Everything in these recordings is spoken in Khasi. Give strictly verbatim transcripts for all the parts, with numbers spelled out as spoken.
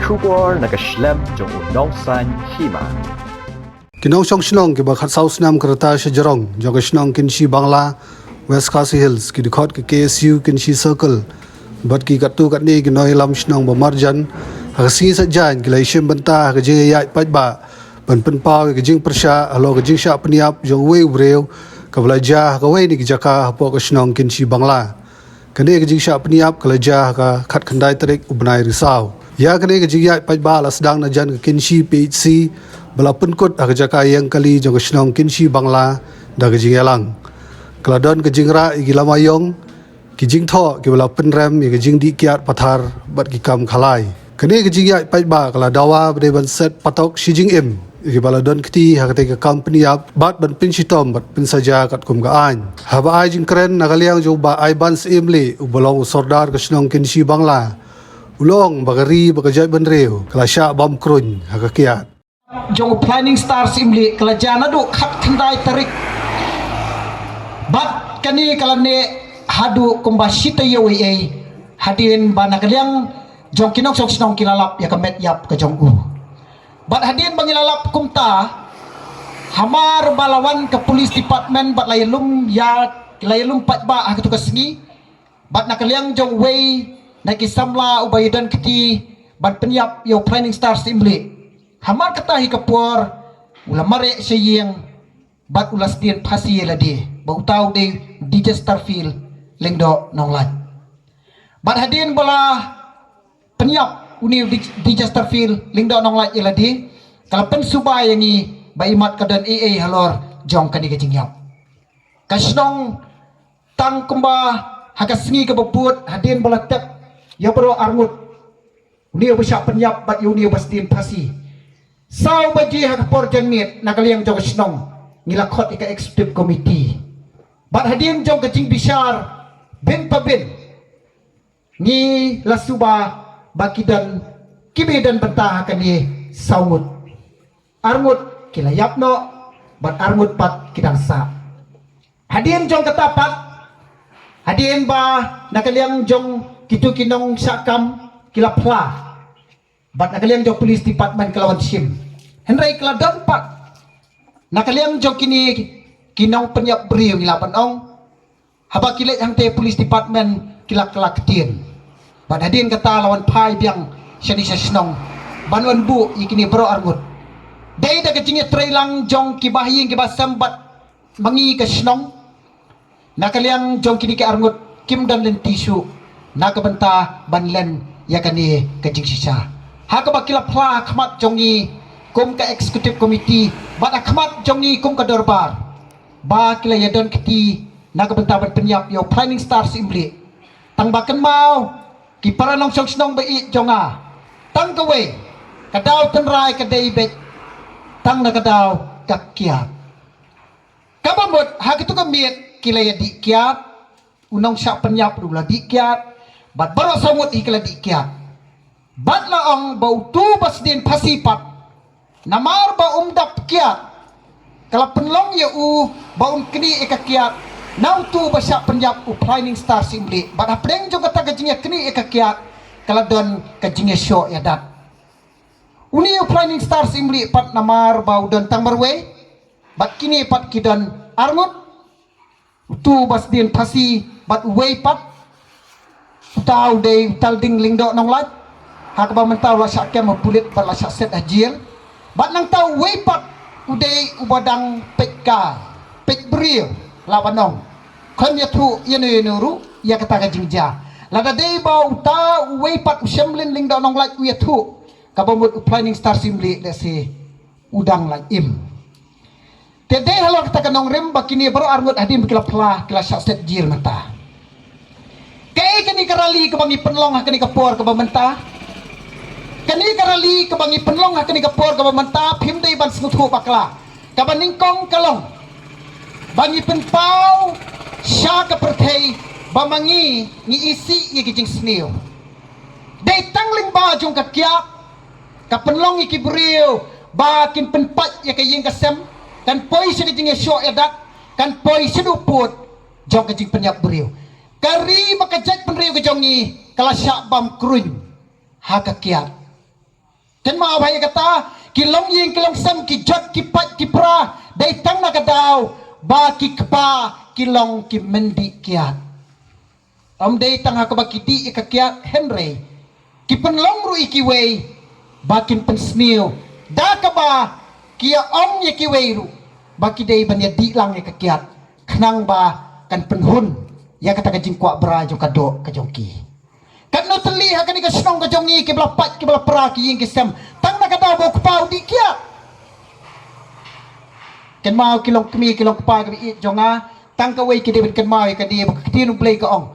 Khubor na ka shlem jong u nongsan hima. Ki nongshong shnong kiba khatsaw snem ka rta sha jrong jong ka shnong Kynshi Bangla, West Khasi Hills, ki dkhot ka K S U Kynshi Circle bad ki katto katne ki nongïalam shnong ba marjan, ha ka sngi Saitjaiñ ki la ïashim bynta ha ka jingïaid paidbah ban pynpaw ïa ka jingpyrshah halor ka jingshah pynïap jong uwei u briew kaba la jia ha kawei na ki jaka hapoh ka shnong Kynshi Bangla. Kane ka jingshah pynïap ka la jia ha ka khatkhyndai tarik u bnai Risaw. Ïa kane ka jingïaid paidbah la sdang na jan ka Kynshi P H C ba la pynkut ha ka jaka ïeng kali jong ka shnong Kynshi Bangla da ka jingïalang. Ka la don ka jingrah ïa ki lama ïong, ki jingthoh kiba la pynrem ïa ka jingdih kiad pathar bad ki kam khalai. Kane ka jingïaid paidbah ka la dawa ba dei ban set patok shi jingim ïa kiba la don kti ha katei ka kam pynïap bad ban pynshitom bad pynsaja katkum ka aiñ. Haba ai jingkren na ka liang jong u Bah Aiban Syiemlieh uba long u sordar ka shnong Kynshi Bangla, u la ong ba ka ri bad ka jaitbynriew ka la shah bam kruiñ ha ka kiad. Jong u Flying Star Syiemlieh ka la jia naduh khatkhyndai tarik bad kane ka la neh haduh kumba shi taïew eiei, hadien ba na ka liang jong ki nongshong shnong ki la lap ïa ka met ïap ka jong u. Bad hadien ba ngi la lap kumta, hamar ba la wan ka police department bad la ïalum ïa, la ïalum paidbah ha katei ka sngi. Bad na ka liang jong uwei na ki samla uba ïadon kti ban pynïap ïa u Flying Star Syiemlieh, hamar kata hi ka por u la mareh sha ïing bad u la sdien phasi ïa lade, ba uta u dei u Dijaster Field Lyngdoh Nonglait. Bad hadien ba la pynïap une u Dij-, Dijaster Field Lyngdoh Nonglait ïa lade, ka la pynsuba ïa ngi ba imat ka don eiei halor jong kane ka jingïap. Ka shnong tang kumba ha ka sngi kaba bud, hadien ba la tep ïa baroh arngut, une uba shah pynïap bad ïa une uba sdien phasi, saw baje ha ka por janmiet na ka liang jong ka shnong ngi la khot ïa ka executive committee. Bad hadien jong ka jingbishar bin pa bin, ngi la suba ba ki don, kiba ïadon bynta ha kane saw ngut. Arngut ki la ïap noh bad arngut pat ki dang sah. Hadien jong kata pat, hadien ba na ka liang jong kito ki nongshah kam ki la phla, bad na ka liang jong police department ka la wan shim. Hynrei ka la don pat na ka liang jong kine ki nongpynïap briew, ngi lah ban ong, haba ki leit hangtei police department ki la kylla ktien. Bad hadien kata la wan phai biang shane sha shnong ban wan buh ïa kine baroh arngut. Dei da ka jingïatreilang jong ki bahaïing ki bahasem bad ma ngi ka shnong, na ka liang jong kine ki arngut kim don lynti shuh na ka bynta ban len ïa kane ka jingshisha. Ha kaba ki la phla ha khmat jong ngi kum ka executive committee bad ha khmat jong ngi kum ka dorbar, ba ki la ïadon kti na ka bynta ban pynïap ïa u Flying Star Syiemlieh. Tang ba kynmaw ki para nongshong shnong ba ïeit jong nga, tang kawei ka daw tynrai ka dei beit, tang na ka daw ka kiad. Kaba mut ha katu ka miet ki la ïa dih kiad, u nongshah pynïap ruh u la dih kiad, bad baroh saw ngut hi ki la dih kiad. Bad la ong ba utu ba sdien phasi pat, namar ba um dap kiad, ka la pynlong ïa u ba un knieh ïa ka kiad na utu ba shah pynïap u Flying Star Syiemlieh. Bad hapdeng jong kata ka jingïaknieh ïa ka kiad ka la don ka jingïashoh ïadat. Une u Flying Star Syiemlieh pat namar ba u don tang marwei, bad kine pat ki don arngut, utu ba sdien phasi bad uwei pat, uta u dei u Talding Lyngdoh Nonglait, ha kaba mynta u la shah kem ha pulit bad la shah set ha jel. Bad nangta uwei pat u dei uba dang peit ka, peit briew, lah ban ong. Khlem ïathuh ïano ïano ruh ïa kata ka jingjia. Lada dei ba uta uwei pat u Shemlin Lyngdoh Nonglait u ïathuh, kaba mut u Flying Star Syiemlieh lehse u dang la im. Te dei halor kata ka nongrim ba kine baroh arngut hadien ba ki la phla ki la shah set jel mynta. Kaei kane ka rally kaba ngi pynlong ha kane ka por kaba mynta? Kane ka rally kaba ngi pynlong ha kane ka por kaba mynta phim dei ban sngewthuh bakla. Kaba nyngkong ka long ba ngi pynpaw sha ka pyrthei ba ma ngi ngi isih ïa ki jingsniew. Dei tang lyngba jong ka kiad ka pynlong ïa ki briew ba kin pynpait ïa ka ïing ka sem, kan poi sha ka jingïashoh ïadat, kan poi sha u pud jong ka jingpynïap briew. Ka ri bad ka jaitbynriew ka jong ngi ka la shah bam kruiñ ha ka kiad. Kynmaw bha ïa kata, ki longïing ki longsem, ki jot ki pait ki pra, dei tang na ka daw ba ki kpa ki long ki myndih kiad. Ym dei tang ha kaba ki dih ïa ka kiad hynrei ki pynlong ruh ïa kiwei ba kin pynsniew da kaba ki ïa ong ïa kiwei ruh ba ki dei ban ïa dih lang ïa ka kiad khnang ba kan pynhun ïa kata ka jingkwah bra jong ka doh ka jong ki. Katno tylli ha kane ka shnong ka jong ngi kiba la pait kiba la pra ki ïing ki sem tang na ka daw ba u kpa u dih kiad. Kynmaw ki long kmie ki long kpa kiba ïeit jong nga, tang kawei ki dei ban kynmaw ïa kane ba ka ktien U Blei ka ong,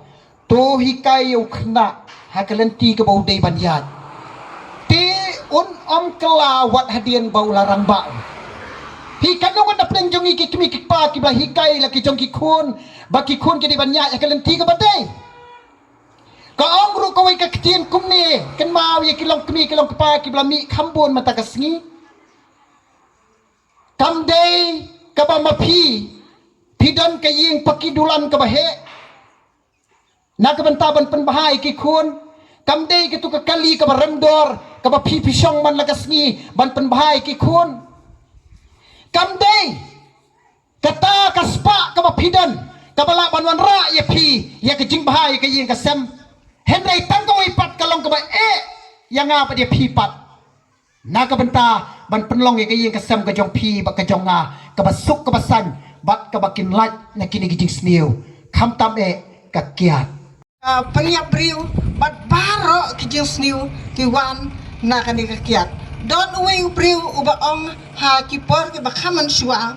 to hikai ïa u khynnah ha ka lynti kaba u dei ban ïaid, te un ym kylla wat hadien ba u la rangbah. Hi katno ngan da pdeng jong ngi ki kmie ki kpa kiba la hikai la ki jong ki khun ba ki khun ki dei ban ïaid ha ka lynti kaba dei. Ka ong ruh kawei ka ktien kumne, kynmaw ïa ki long kmie ki long kpa kiba la mih kham bun mynta ka sngi. Kam dei kaba ma phi phi don ka ïing paki dulan kaba heh na ka bynta ban pynbha ïa ki khun. Kam dei katu ka kali kaba rem dor kaba phi phi shong man la ka sngi ban pynbha ïa ki khun. Kam dei kata ka spah kaba phi don kaba lah ban wanrah ïa phi ïa ka jingbha ïa ka ïing ka sem. Hynrei tang kawei pat ka long kaba eh ïa nga bad ïa phi pat. Na ka bynta ban pynlong ïa ka ïing ka sem ka jong phi bad ka jong nga kaba suk kaba saiñ bad kaba kin lait na kine ki jingsniew, khamtam eh ka kiad. Ah, pynïap briew bad baroh ki jingsniew ki wan na kane ka kiad. Don uwei u briew uba ong ha ki por kiba kham mynshuwa,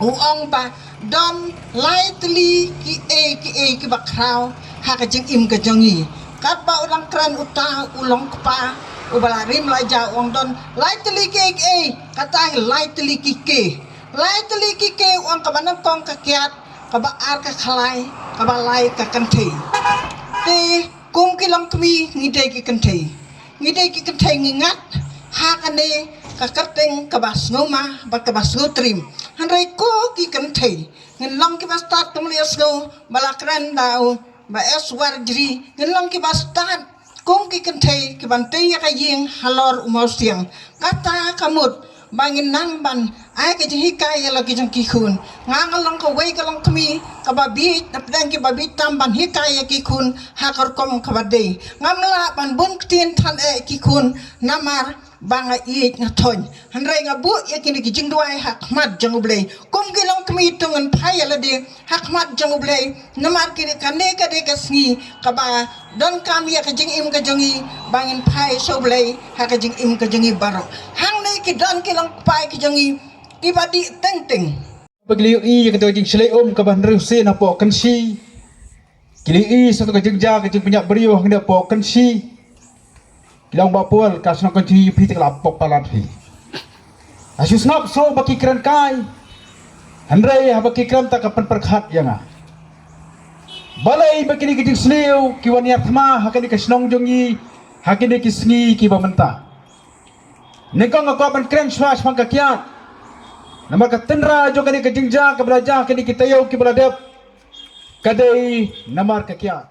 u ong ba don lai tylli kiei kiei kiba khraw ha ka jingim ka jong ngi. Katba u dang kren uta u long kpa uba la rim la ja, u ong don lai tylli kiei kiei, kata hi lai tylli ki kiei. Lai tylli ki kiei u ong, kaba nyngkong ka kiad, kaba ar ka khlai, kaba lai ka kynthei. Te kum ki long kmie ngi dei ki kynthei. Ngi dei ki kynthei ngi ngat ha kane ka kyrteng kaba sngewma bad kaba sngewtriem. Hynrei ko ki kynthei ngin long kiba stad, kumne sngew ba la kren da u Bah S Warjri, ngin long kiba stad kum ki kynthei kiban tei ïa ka ïing halor u mawsiang. Kata ka mut ba ngin nang ban ai ka jinghikai ïa la ki jong ki khun. Nga nga long kawei ka long kmie kaba bieit na pdeng kiba bieit tam ban hikai ïa ki khun ha ka rukom kaba dei. Ngam lah ban bun ktien than eh ki khun namar ba nga ïeit nga thoiñ. Hynrei nga buh ïa kine ki jingduwai ha khmat jong U Blei. Kum ki long kmie to ngin phai ïa lade ha khmat jong U Blei. Namar kine, kane ka dei ka sngi kaba donkam ïa ka jingim ka jong ngi ba ngin phai sha U Blei ha ka jingim ka jong ngi baroh. Hangne ki don ki long kpa ki jong ngi kiba dih teng teng. Ba ki la ïohi ïa kata ka jingshlei um kaba hynriew sien hapoh kynshi. Ki la ïohi sa kata ka jingjia ka jingpynïap briew hangne hapoh kynshi. Ki la ong, Bah Paul, ka shnong Kynshi phi te ka la pop palat phi. Nga shu sngap shuh ba ki kren kai. Hynrei haba ki kren ta ka pynpyrkhat ïa nga. Balei ba kine ki jingsniew ki wan ïar thma ha kane ka shnong jong ngi ha kine ki sngi kiba mynta. Nyngkong nga kwah ban kren shuwa shaphang ka kiad. Namar ka tynrai jong kane ka jingjia kaba la jia ha kine ki taïew kiba la dep ka dei namar ka kiad.